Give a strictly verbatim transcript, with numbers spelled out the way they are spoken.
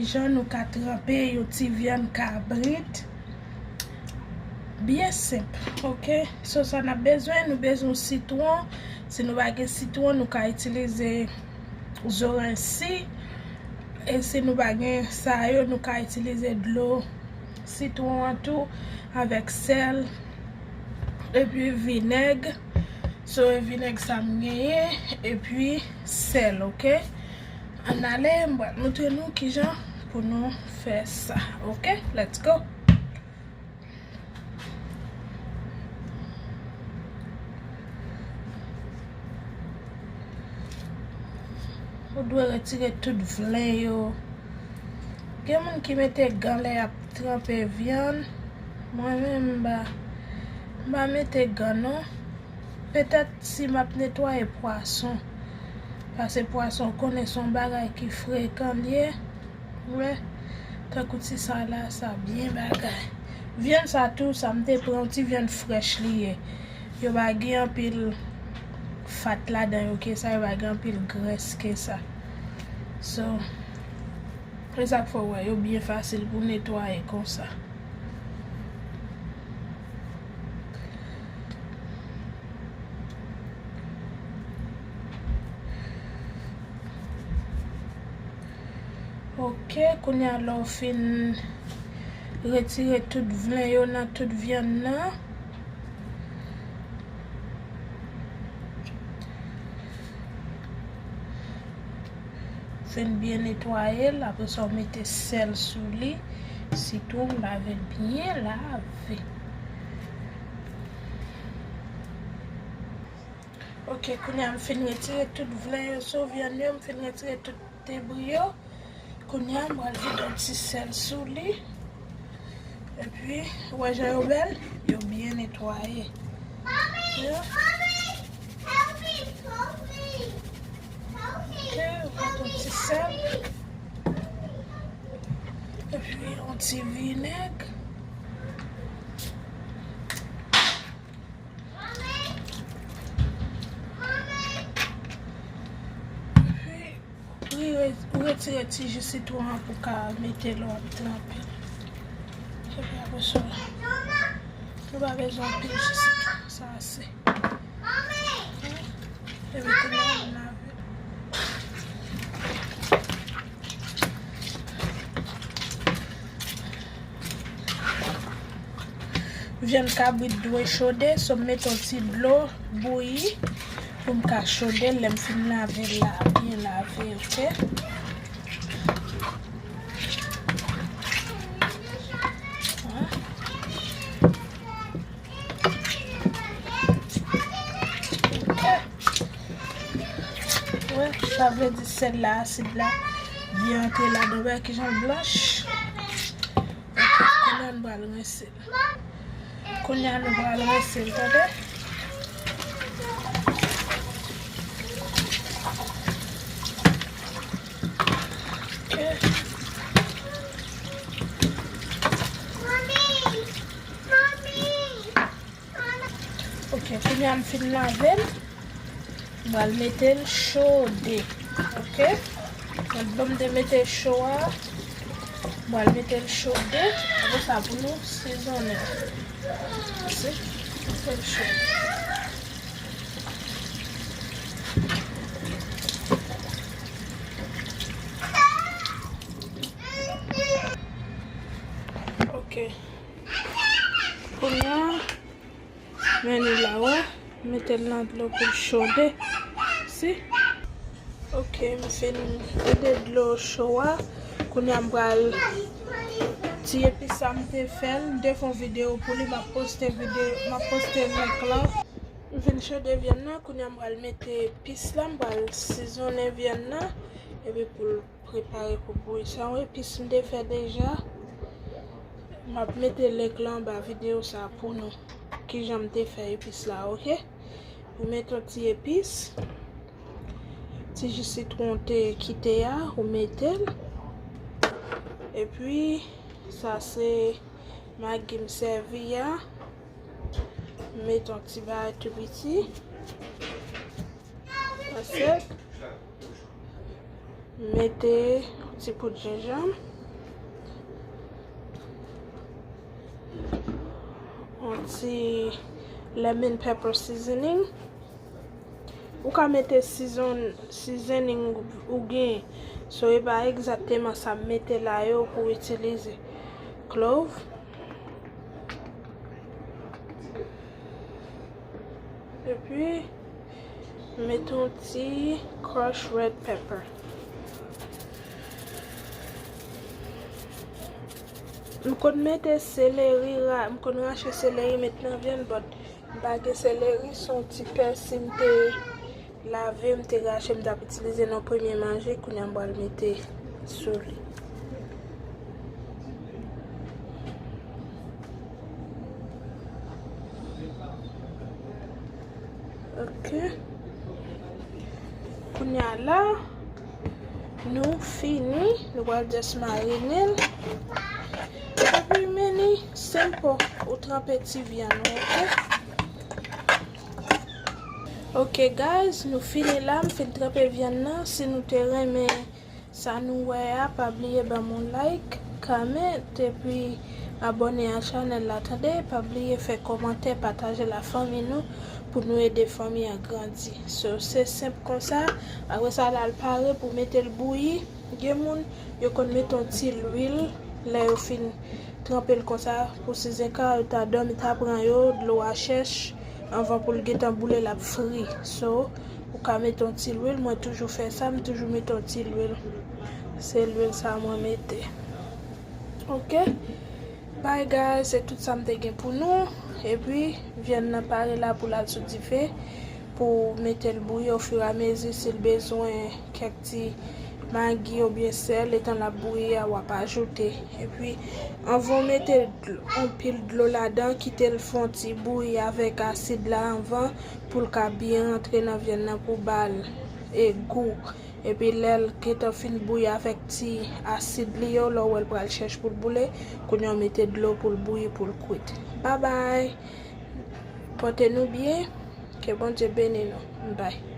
Jan nou ka tranpe yon ti vyann kabrit. Byen senp, oke? So, sa n ap bezwen, nou bezwen sitwon. Si nou pa gen sitwon, nou ka itilize zoranj si. E si nou pa gen sa yo, nou ka itilize dlo sitwon an tou, avèk sèl, epi vinèg. So, e vinèg sa m genyen, epi sèl, oke? Ann ale, m pral montre nou kijan pou nou fè sa, oke? Let's go! Ou dwe retire tout vlen yo. Gen moun ki mete gan lè y ap tranpe vyann. Mwen menm, m pa, m pa mete gan non. Petèt si m ap netwaye pwason. Paske pwason, ou konnen, se yon bagay ki frekan l ye. Wi. Tankou ti sa la, sa byen bagay. Vyann sa tou, sa m te pran yon ti vyann frèch li ye. Yo pa gen anpil fat ladan yo ke sa, yo pa gen anpil grès ke sa. So, e sa k fè w wè yo byen fasil pou netwaye konsa. Oke, kounye a lè w fin retire tout vlen yo nan tout vyann nan, fin byen netwaye l, apre sa w mete sèl sou li, sitwon, lave l byen lave. Oke, kounye a m fin retire tout vlen yo sou vyann yo, m fin retire tout debri yo. Kounye a m pral vide yon ti sèl sou li. Epi, ou wè jan yo bèl, yo byen netwaye. Yo. Oke, ou mete yon ti sèl. Epi, yon ti vinèg. Epi, ou re-, ou retire ti ji sitwon an pou w ka mete lè w ap tranpe. Epi apre sa, nou pa bezwen anpil ji sitwon, sa ase. Epi kounye a, n lave. Vyann kabrit dwe chode, so m mete yon ti dlo bouyi pou m ka chode l lè m fin lave l la, byen lave, oke? Oke. Wè, sa vle di sèl la, asid la, byen antre ladan, wè kijan l blanch. Oke, kounye a n pral rense l. Kounye a nou pral rense l, tande. Oke. Oke, kounye a m fin lave l. M pral mete l chode. Oke? Nan dlo m te mete cho a, m pral mete l chode. Apre sa, pou nou sezonnen. Pase, mete l chode. Oke. Kounye a, men li la, wè. Mete l nan dlo pou l chode. Si. Oke, m fin vide dlo cho a. Kounye a m pral ti epis sa m te fè l. M te fè yon videyo pou li, m ap poste videyo, m ap poste link lan. M fin chode vyann nan, kounye a m pral mete epis la, m pral sezonnen vyann nan. Epi pou l prepare pou bouyi. Se yon epis m te fè deja. M ap mete link lan anba videyo sa pou nou. Kijan m te fè epis la, oke? Ou mete yon ti epis. Ti ji sitwon te kite a, ou mete l. Epi, sa se magi m sèvi a. M mete yon ti bagay tou piti. Asèt. Mete ti poud jenjanm. Yon ti lemon pepper seasoning. Ou ka mete season, seasoning ou gen. So, e pa egzakteman sa m mete la yo pou itilize. Clove. Epi, mete yon ti crush red pepper. M konn mete seleri, ra- m konn rache seleri met nan vyann, but m pa gen seleri, se yon ti pèsi m te lave, m te rache, m t ap itilize nan premye manje, kounye a m pral mete sou li. Ok. Kounye a la, nou fini. Nou pral just marine l. Epi men li, simple. Ou tranpe ti vyann ou, ok? Ok, guys, nou fini la. M fin tranpe vyann nan. Si nou te renmen sa nou wè a, pa bliye ban m yon like, comment, epi abòne a chanèl la, tande. Pa bliye fè kòmantè, pataje la fanmi nou, pou nou ede fanmi an grandi. So, se senp konsa. Apre sa, l al pare pou mete l bouyi. Gen moun, yo konn mete yon ti lwil, lè yo fin tranpe l konsa, pou si zen ka yo ta dòmi, ta pran yo, dlo a chèch, anvan pou l gentan boule, l ap fri. So, ou ka mete yon ti lwil, mwen toujou fè sa, m toujou mete yon ti lwil. Se lwil sa mwen mete. Ok? Bye guys, se tout sa m te gen pou nou. Epi, vyann nan pare la pou l al sou dife, pou mete l bouyi ofiramezi, si l bezwen kèk ti magi oubyen sèl, letan l ap bouyi a, w ap ajoute. Epi, anvan w mete dl- yon pil dlo ladan, kite l fè yon ti bouyi avèk asid la anvan, pou l ka byen rantre nan vyann nan, pou ba l e gou. Epi lè l gentan fin bouyi avèk ti asid li yo, lè w wè l pral chèch pou l boule, kounye a w mete dlo pou l bouyi, pou l kwit. Babay! Pòte nou byen, ke Bondye beni nou. Bye!